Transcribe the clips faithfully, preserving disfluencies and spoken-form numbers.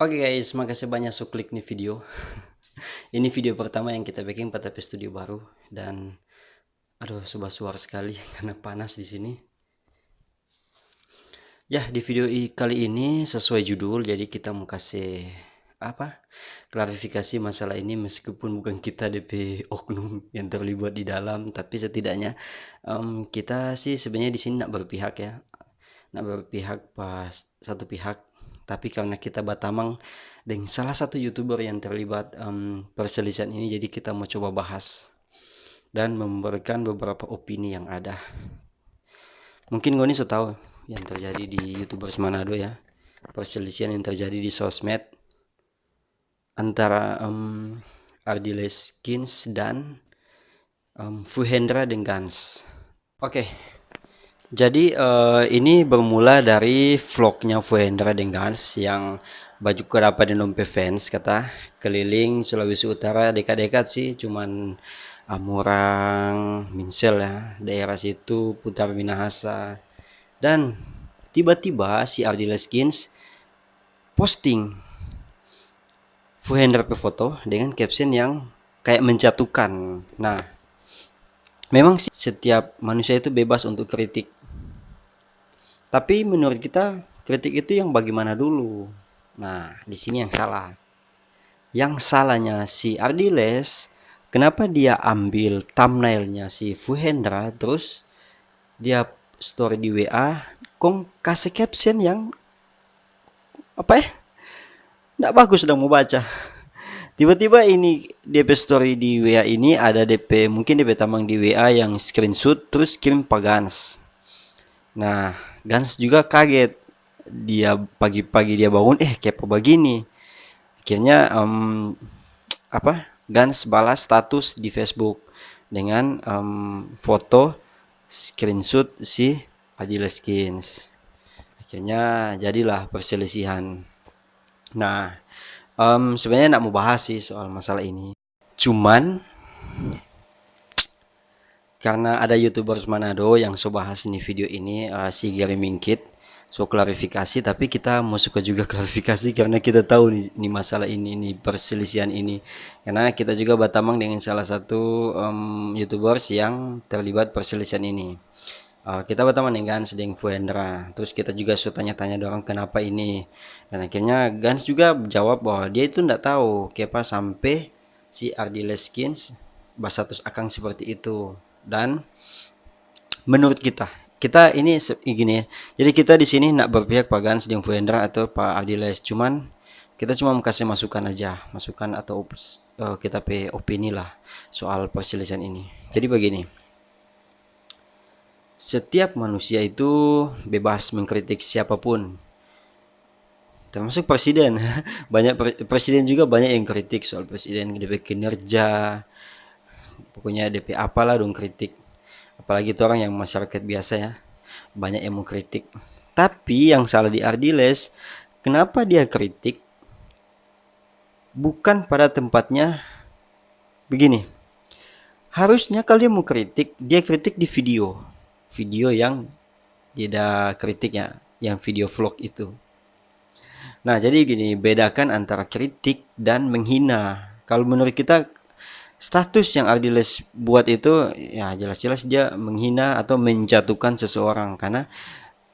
Oke guys, makasih banyak so klik ni video. Ini video pertama yang kita bikin pa ta pe studio baru dan aduh, so basuar skali karna panas di sini. Ya, di video i-, kali ini sesuai judul, jadi kita mo kase apa, klarifikasi masalah ini meskipun bukan kita de pe oknum yang terlibat di dalam, tapi setidaknya, em, kita sih sebenarnya di sini nak berpihak ya. Nak berpihak pa s-, satu pihak, tapi karna kita batamang deng salah satu YouTuber yang terlibat, em, perselisihan ini, jadi kita mo coba bahas dan memberikan beberapa opini yang ada. Mungkin ngoni so tau yang terjadi di YouTubers Manado ya, perselisihan yang terjadi di sosmed antara, em, Ardileskins dan, em, Fuhendra deng Gans. Oke, jadi, eh, ini bermula dari vlognya Fuhendra deng Gans yang baju kadapa deng dong pe fans, kata keliling Sulawesi Utara, dekat-dekat sih, cuman Amurang, Minsel ya, daerah situ, Putar Minahasa. Dan tiba-tiba si Ardileskins posting Fuhendra pe foto dengan caption yang kayak menjatuhkan. Nah, memang sih setiap manusia itu bebas untuk kritik. Tapi menurut kita, kritik itu yang bagaimana dulu? Nah, di sini yang salah. Yang salahnya si Ardiles, kenapa dia ambil thumbnailnya si Fuhendra, terus dia story di W A, kong kase caption yang apa ya? Ndak bagus dong mo baca. Tiba-tiba ini dia pe story di W A ini ada de pe, mungkin dia pe tamang di W A yang screenshot terus kirim pa Gans. Nah, Gans juga kaget. Dia pagi-pagi dia bangun, eh, kiapa bagini? Akhirnya, em, apa, Gans balas status di Facebook dengan, em, foto screenshot si Ardileskins. Akhirnya jadilah perselisihan. Nah, em, sebenarnya ndak mau bahas sih soal masalah ini. Cuman, karena ada YouTubers Manado yang so bahas ni video ini, eh, si Gary Mingkit, so klarifikasi, tapi kita mau suka juga klarifikasi karena kita tahu ni, ni masalah ini, ni perselisihan ini. Karena kita juga batamang dengan salah satu, em, YouTubers yang terlibat perselisihan ini. Eh, kita batamang dengan Gans deng Fuendra. Terus kita juga so tanya-tanya dorang kenapa ini. Dan akhirnya Gans juga jawab bahwa dia itu ndak tahu kiapa sampe si Ardileskins bastatus akang seperti itu. Dan menurut kita, kita ini se-, gini ya. Jadi kita di sini ndak berpihak pa Gans deng Fuendra atau pa Ardiles. Cuman kita cuma mau kasih masukan aja, masukan atau ops-, eh, kita pe opini lah soal perselisihan ini. Jadi begini, setiap manusia itu bebas mengkritik siapapun, termasuk presiden. Banyak pre-, presiden juga banyak yang kritik soal presiden, dia pe kinerja, pokoknya dia pe apalah dong kritik. Apalagi itu orang yang masyarakat biasa ya, banyak yang mau kritik. Tapi yang salah di Ardiles, kenapa dia kritik bukan pada tempatnya? Begini, harusnya kalau dia mau kritik, dia kritik di video, video yang dia ada kritiknya, yang video vlog itu. Nah, jadi gini, bedakan antara kritik dan menghina. Kalau menurut kita, status yang Ardiles buat itu, ya jelas-jelas dia menghina atau menjatuhkan seseorang. Karena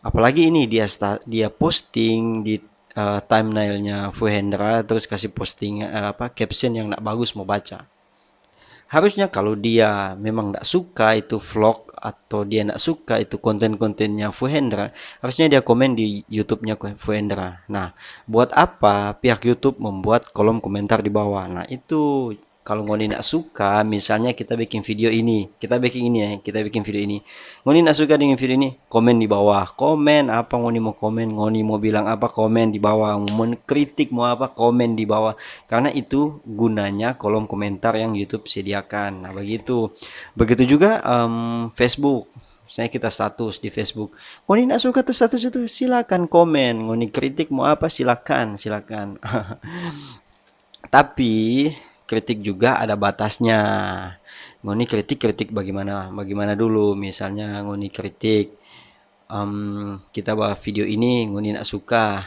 apalagi ini dia sta-, dia posting di, eh, thumbnailnya Fuhendra, terus kasih posting, eh, apa, caption yang ndak bagus mau baca. Harusnya kalau dia memang ndak suka itu vlog atau dia ndak suka itu konten-kontennya Fuhendra, harusnya dia komen di YouTube-nya Fuhendra. Nah, buat apa pihak YouTube membuat kolom komentar di bawah? Nah, itu kalau ngoni ndak suka, misalnya kita bikin video ini, kita bikin ini ya, kita bikin video ini. Ngoni ndak suka dengan video ini, komen di bawah. Komen apa ngoni mau komen, ngoni mau bilang apa, komen di bawah. Mau kritik, mau apa, komen di bawah. Karena itu gunanya kolom komentar yang YouTube sediakan. Nah, begitu. Begitu juga, em, Facebook. Misalnya kita status di Facebook. Ngoni ndak suka tuh status itu, silakan komen. Ngoni kritik mau apa, silakan, silakan. Tapi kritik juga ada batasnya. Ngoni kritik, kritik bagaimana, bagaimana dulu. Misalnya ngoni kritik, em, kita buat video ini, ngoni ndak suka.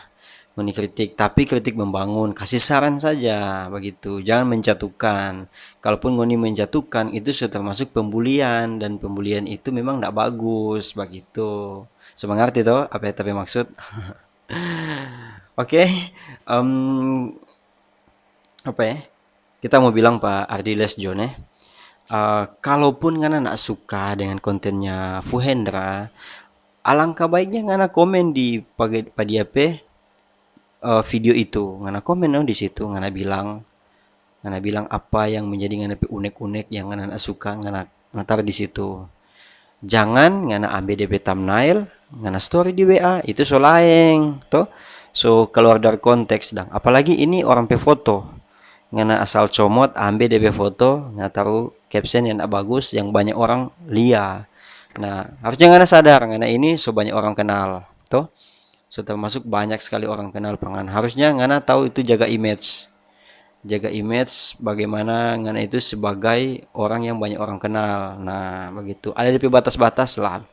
ngoni kritik, tapi kritik membangun, kasih saran saja begitu, jangan menjatuhkan. Kalaupun ngoni menjatuhkan, itu sudah termasuk pembulian, dan pembulian itu memang ndak bagus begitu. So mangarti to apa yang tapi maksud? Oke, em, apa ya? Kita mau bilang pa Ardiles jo ne, eh, kalaupun ngana ndak suka dengan kontennya Fuhendra, alangkah baiknya ngana komen di pa dia pe, eh, video itu. Ngana komen no di situ, ngana bilang, ngana bilang apa yang menjadi ngana pe unek-unek yang ngana ndak suka, ngana, ngana taruh di situ. Jangan ngana ambe dia pe thumbnail, ngana story di W A, itu so laeng, to. So keluar dari konteks dang. Apalagi ini orang pe foto. Ngana asal comot, ambe dia pe foto, ngana taruh caption yang ndak bagus, yang banyak orang lia. Nah, harusnya ngana sadar, ngana ini so banyak orang kenal, to. So termasuk banyak sekali orang kenal pa ngana. Harusnya ngana tahu itu jaga image. Jaga image bagaimana ngana itu sebagai orang yang banyak orang kenal. Nah, begitu. Ada dia pe batas-batas lah.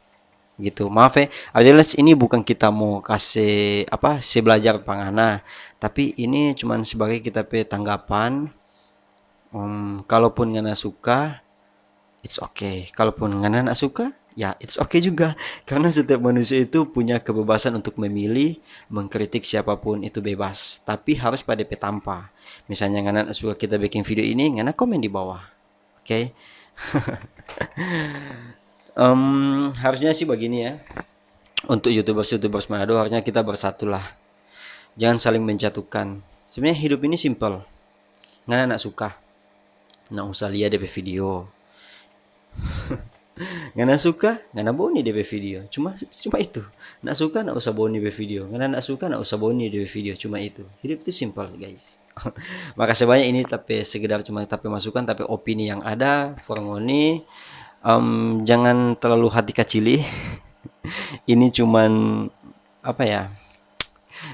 Gitu. Maaf ya, Ardiles, ini bukan kita mau kasih apa, se belajar pa ngana. Tapi ini cuman sebagai kita pe tanggapan. Em, kalaupun ngana suka, it's okay. Kalaupun ngana ndak suka, ya it's okay juga. Karena setiap manusia itu punya kebebasan untuk memilih, mengkritik siapapun itu bebas. Tapi harus pa dia pe tampa. Misalnya ngana ndak suka kita bikin video ini, ngana komen di bawah. Oke? Em, harusnya sih begini ya. Untuk YouTubers-YouTubers Manado harusnya kita bersatu lah. Jangan saling menjatuhkan. Sebenarnya hidup ini simple. Ngana ndak suka, ndak usah lia dia pe video. Ngana suka, ngana boni dia pe video. Cuma, cuma itu. Ndak suka, ndak usah boni dia pe video. Ngana ndak suka, ndak usah boni dia pe video. Cuma itu. Hidup itu simple, guys. Makasih banyak, ini tapi sekedar cuma tapi masukan, tapi opini yang ada for ngoni. Em, jangan terlalu hati kacili. Ini cuman, apa ya?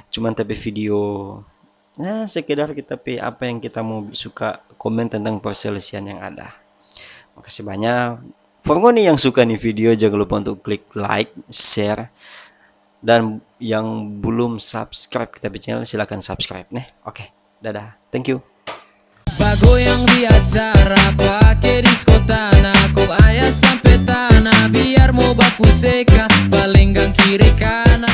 Cuman tapi video, ya, sekedar kita pe apa yang kita mau suka komen tentang perselisihan yang ada. Makasih banyak. For ngoni yang suka nih video, jangan lupa untuk klik like, share, dan yang belum subscribe kita pe channel, silakan subscribe nih. Oke, dadah. Thank you. Bagoyang di acara, pake disko tana, ko aya sampe tana, biar mo baku seka, palenggang kiri kanan.